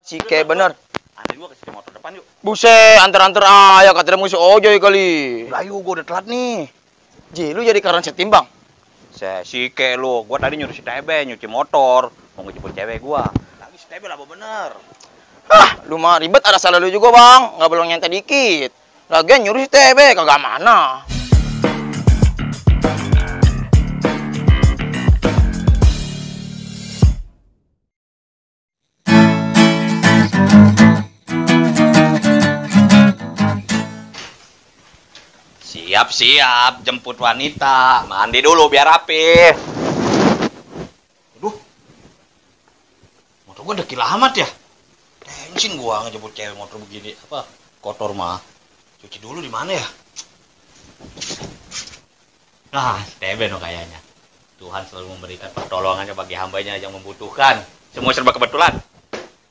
Si kayak bener. Anterin gua ke sini motor depan yuk. Buset, anter-anter ya katanya musuh ojol kali. Udah ayo, gua udah telat nih. Ji, lu jadi karena setimbang. Si kayak lu, gua tadi nyuruh si Tebe nyuci motor, mau ngejemput cewek gua. Lagi si Tebe lah bener. Hah, lu mah ribet ada salah lu juga, Bang. Nggak boleh nyantai dikit. Lagian nyuruh si TB kagak mana. Siap, jemput wanita. Mandi dulu biar rapi. Aduh. Motor gua dekil amat ya. Tensin gua ngejemput cewek motor begini. Apa? Kotor mah. Cuci dulu di mana ya? Nah, Tebe no kayaknya. Tuhan selalu memberikan pertolongannya bagi hambanya yang membutuhkan. Semua serba kebetulan.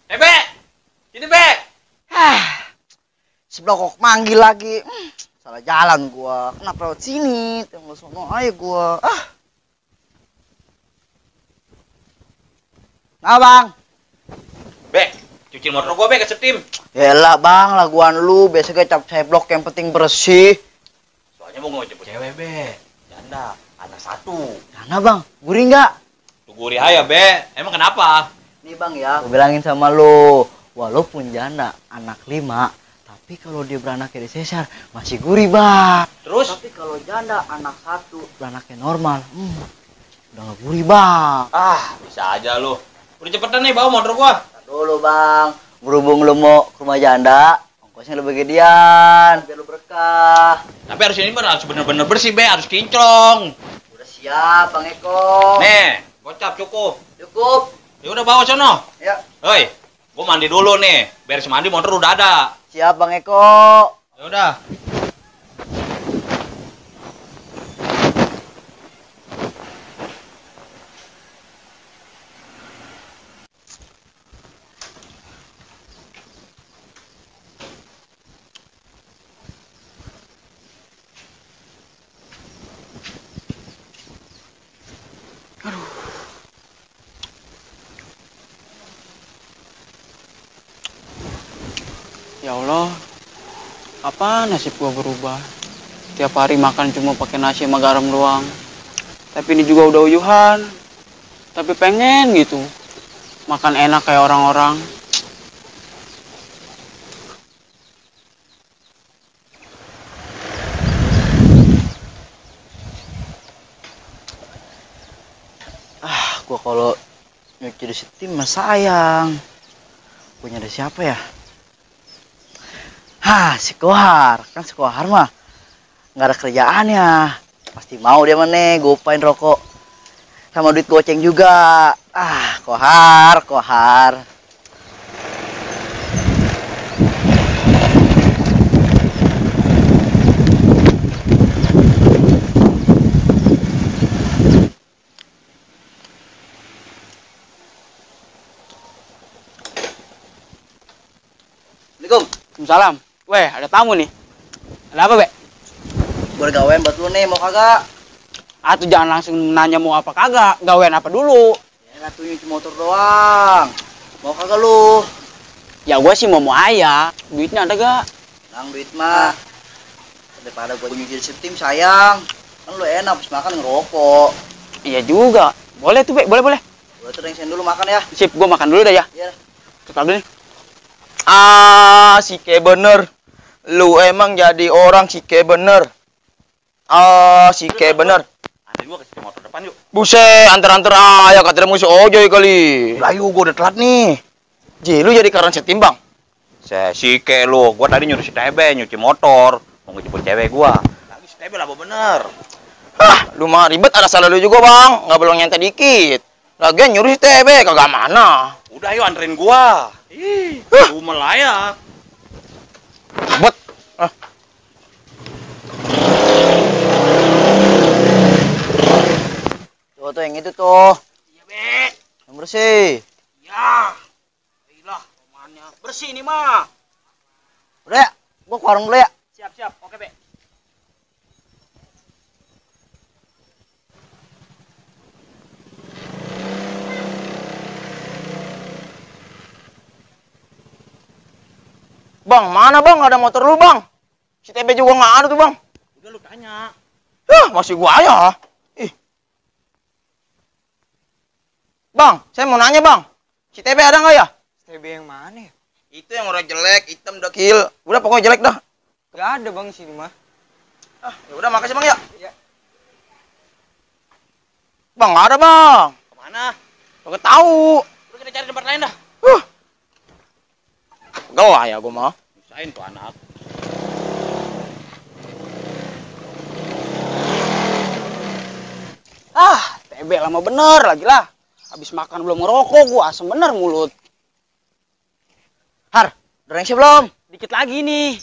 Tebe! Sini, Be! Si Blokok manggil lagi. Salah jalan gua. Kenapa lewat sini? Tunggu sono aja gua. Nah, Bang. Be, cuci motor gua, Be, ke setim. Yalah, Bang, laguan lu biasanya cap saya blok yang penting bersih. Soalnya mau ngejemput cewek, Be. Janda, anak satu. Mana, Bang? Gurih nggak? Tuh gurih aja, Be. Emang kenapa? Nih, Bang ya. Gua bilangin sama lu, walaupun janda anak 5, tapi kalau dia beranaknya di sesar masih gurih, Bang. Terus? Tapi kalau janda anak 1 beranaknya normal, udah nggak gurih, Bang. Bisa aja lu. Udah cepetan nih bawa motor gua. Ntar dulu, Bang. Berhubung lu mau ke rumah janda, ongkosnya lu gedean, biar lu berkah. Tapi harus ini harus bener-bener bersih, Be. Harus kinclong. Udah siap, Bang Eko. Nih, gocap cukup. Cukup. Ya udah bawa sono. Ya. Hoi, gua mandi dulu nih. Beres mandi motor udah ada. Siap, Bang Eko. Ya udah. Ya Allah, kapan nasib gua berubah? Tiap hari makan cuma pakai nasi sama garam doang. Tapi ini juga udah uyuhan. Tapi pengen gitu, makan enak kayak orang-orang. Gua kalau nyuci di setim mah sayang. Punya ada siapa ya? Si Kohar. Kan si Kohar mah nggak ada kerjaannya. Pasti mau dia mana gopain rokok. Sama duit goceng juga. Kohar. Assalamualaikum. Waalaikumsalam. Weh, ada tamu nih. Ada apa, Be? Boleh gawean buat lu nih, mau kagak? Tuh jangan langsung nanya mau apa kagak. Gawean apa dulu? Ya, tuh nyuci motor doang. Mau kagak lu? Ya gua sih mau aja. Duitnya ada gak? Nang duit mah. Daripada gua nyuci di setim sayang. Kan lu enak habis makan ngerokok. Iya juga. Boleh tuh, Be. Boleh. Gua tuh rengsen dulu makan ya. Sip, gua makan dulu dah ya. Iya. Tukar dulu nih. Si kayak bener. Lu emang jadi orang si kayak bener. Si kayak bener. Anterin gua ke sini motor depan yuk. Buset, anter-anter ya katanya musuh ojol kali. Udah ayo, gua udah telat nih. Ji, lu jadi karena setimbang. Si kayak lu, gua tadi nyuruh si Tebe nyuci motor, mau ngejemput cewek gua. Lagi si Tebe lah bener. Hah, lu mah ribet ada salah lu juga, Bang. Nggak boleh nyantai dikit. Lagian nyuruh si TB kagak mana. Udah yuk anterin gua. Lu melayat. Buat. Tuh yang itu tuh. Iya, Be. Yang bersih. Ya. Iyalah, romannya bersih nih, mah. Udah ya, gua ke warung dulu ya. Siap. Oke, Be. Bang, mana bang? Nggak ada motor lu bang. Si TB juga nggak ada tuh bang. Udah lu tanya. Masih gua ya. Ih. Bang, saya mau nanya bang. Si TB ada nggak ya? TB yang mana ya? Itu yang orang jelek, hitam, dekil. Udah pokoknya jelek dah. Gak ada bang di sini mah. Ya udah makasih bang ya. Iya. Bang, nggak ada bang. Kemana? Gak tahu. Lu kita cari tempat lain dah. Gelah ya gua mah. Usahain tuh anak. TB lama bener lagi lah. Habis makan belum ngerokok gua, asem bener mulut. Har, udah nengsi belum? Dikit lagi nih.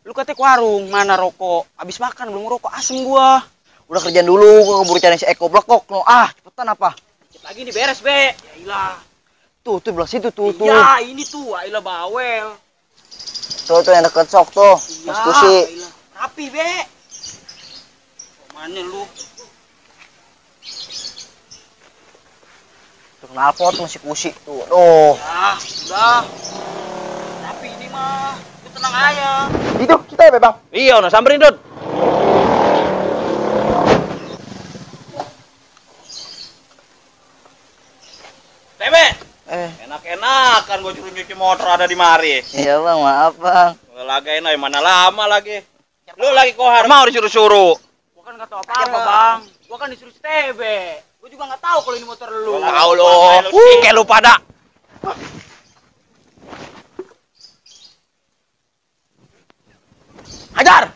Lu katanya ke warung, mana rokok? Habis makan belum ngerokok, asem gua. Udah kerjaan dulu, gua keburu cari si Eko blekok. No, cepetan apa? Dikit lagi nih beres, Be. Ya ilah. Tuh, belah situ, tuh. Iya, ini tuh, Aila bawel. Tuh, yang deket sok tuh. Iya, Diskusi. Aila. Rapi, Be. Mana lu? Tuh, knalpot masih kusi tuh. Aduh. Udah. Rapi ini mah. Lu tenang aja. Itu, si TB bang. Iya, nah samperin Dut. TB. Enak-enakan gua suruh nyuci motor ada di mari. Iya bang, maaf bang. Lagi enak, mana lama lagi. Lu lagi kohar mau disuruh-suruh. Gua kan nggak tahu apa-apa, Bang. Gua kan disuruh si TB. Gua juga nggak tahu kalau ini motor lu. Tahu lu. Kayak lu pada. Hajar.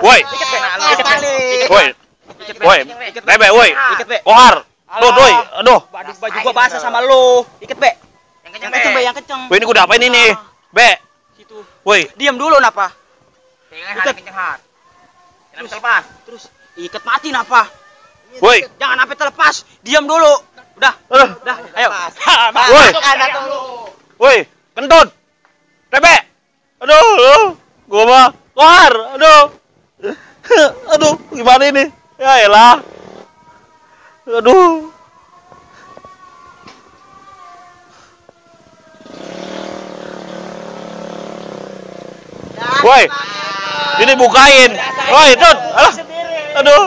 Woi. Woi. Woi. TB, woi. Kohar. Woi, aduh. Baju gua basah sama lu. Iket, Be. Yang kenceng, Be, yang kenceng. Woi, ini gua udah apain ini? Be. Situ. Woi. Diam dulu napa? Ikat kenceng hat. Jangan lepas. Terus iket mati napa? Woi. Jangan sampai terlepas. Diam dulu. Udah. Udah. Ayo. Woi. Ada dulu. Woi, kentut. TB. Aduh, gua mah kohar. Aduh. Aduh, gimana ini? Ya elah. Aduh. Woi. Ini bukain. Woi, Tut. Alah. Aduh.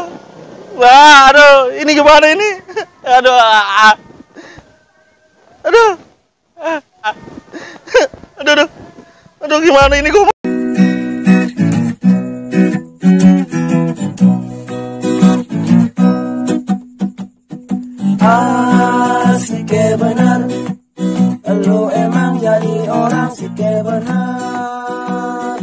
Wah, aduh, ini gimana ini? Aduh. Aduh. Aduh. Aduh, gimana ini gua? Asik benar, lu emang jadi orang sih benar.